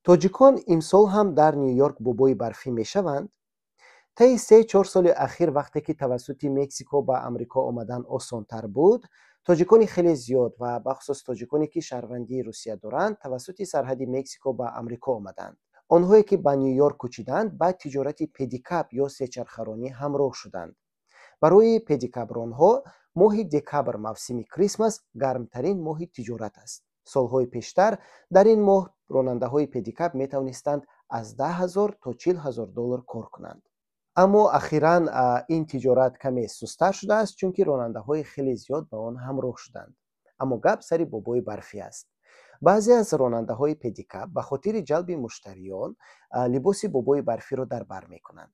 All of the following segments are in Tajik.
Тоҷикон имсол ҳам дар Ню-Йорк бобои барфӣ мешаванд? Таи 3-4 соли ахир, вақте ки тавассути Мексико ба Амрико омадан осонтар буд, тоҷикони хеле зиёд ва бахусус тоҷиконе, ки шаҳрвандии Русия доранд, тавассути сарҳади Мексико ба Амрико омаданд. Онҳое, ки ба Ню-Йорк кӯчиданд, ба тиҷорати педикаб ё сечархаронӣ ҳамроҳ шуданд. Барои педикабронҳо моҳи декабр, мавсими Крисмас, гармтарин моҳи тиҷорат аст. Солҳои пештар дар ин моҳ ронандаҳои педикаб метавонистанд аз 10 000 то 40 000 доллар кор кунанд. Аммо ахиран ин тиҷорат каме сусттар шудааст, чунки ронандаҳои хеле зиёд ба он ҳамроҳ шуданд. Аммо гап сари бобои барфӣ аст. Баъзе аз ронандаҳои педикаб ба хотири ҷалби муштариён либоси бобои барфиро дар бар мекунанд.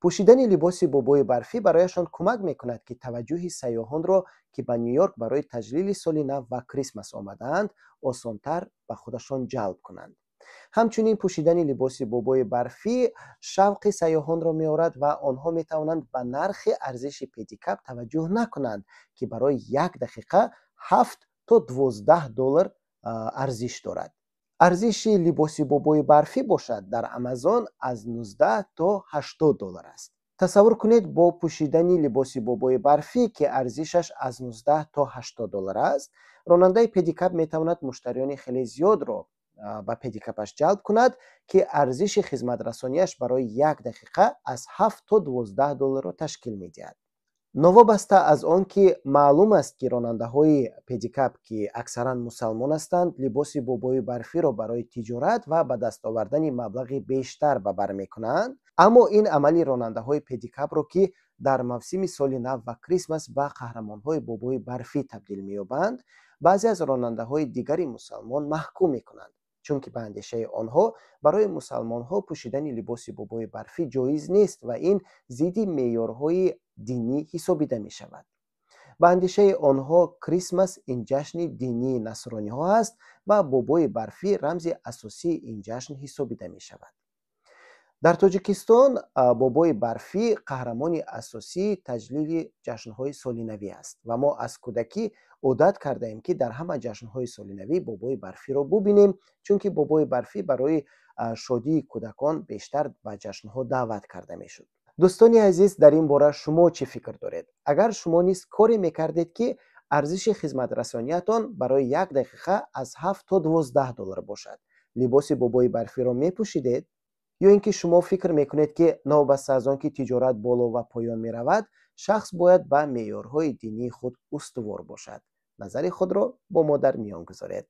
Пӯшидани либоси бобои барфӣ барояшон кӯмак мекунад, ки таваҷҷӯҳи сайёҳонро, ки ба Ню-Йорк барои таҷлили соли нав ва Крисмас омадаанд, осонтар ба худашон ҷалб кунанд. Ҳамчунин пӯшидани либоси бобои барфӣ шавқи сайёҳонро меорад ва онҳо метавонанд ба нархи арзиши педикаб таваҷҷӯҳ накунанд, ки барои як дақиқа 7 то 12 доллар арзиш дорад. Арзиши либоси бобои барфӣ бошад, дар Амазон аз 19 то 80 доллар аст. Тасаввур кунед, бо пӯшидани либоси бобои барфӣ, ки арзишаш аз 19 то 80 доллар аст, ронандаи педикаб метавонад муштариёни хеле зиёдро ба педикабаш ҷалб кунад, ки арзиши хизматрасонияш барои як дақиқа аз 7 то 12 долларро ташкил медиҳад. Новобаста аз он ки маълум аст, ки ронандаҳои педикаб, ки аксаран мусалмон ҳастанд, либоси бобои барфиро барои тиҷорат ва ба даст овардани маблағи бештар ба бар мекунанд, аммо ин амали ронандаҳои педикабро, ки дар мавсими соли нав ва Крисмас ба қаҳрамонҳои бобои барфӣ табдил меёбанд, баъзе аз ронандаҳои дигари мусалмон маҳкум мекунанд, чунки ба андешаи онҳо барои мусалмонҳо пӯшидани либоси бобои барфӣ ҷоиз нест ва ин зидди меъёрҳои динӣ ҳисобида мешавад. Ба андешаи онҳо, Крисмас ин ҷашни динии насрониҳо аст ва бобои барфӣ рамзи асосии ин ҷашн ҳисобида мешавад. Дар Тоҷикистон бобои барфӣ қаҳрамони асосии таҷлили ҷашнҳои солинавӣ аст ва мо аз кӯдакӣ одат кардаем, ки дар ҳама ҷашнҳои солинавӣ бобои барфиро бубинем, чунки бобои барфӣ барои шодии кӯдакон бештар ба ҷашнҳо даъват карда мешуд. Дӯстони азиз, дар ин бора шумо чӣ фикр доред? Агар шумо низ коре мекардед, ки арзиши хизматрасониятон барои як дақиқа аз 7 то 12 доллар бошад, либоси бобои барфиро мепӯшидед? Ё ин ки шумо фикр мекунед, ки новобаста аз он ки тиҷорат боло ва поён меравад, шахс бояд ба меъёрҳои динии худ устувор бошад? Назари худро бо мо дар миён гузоред.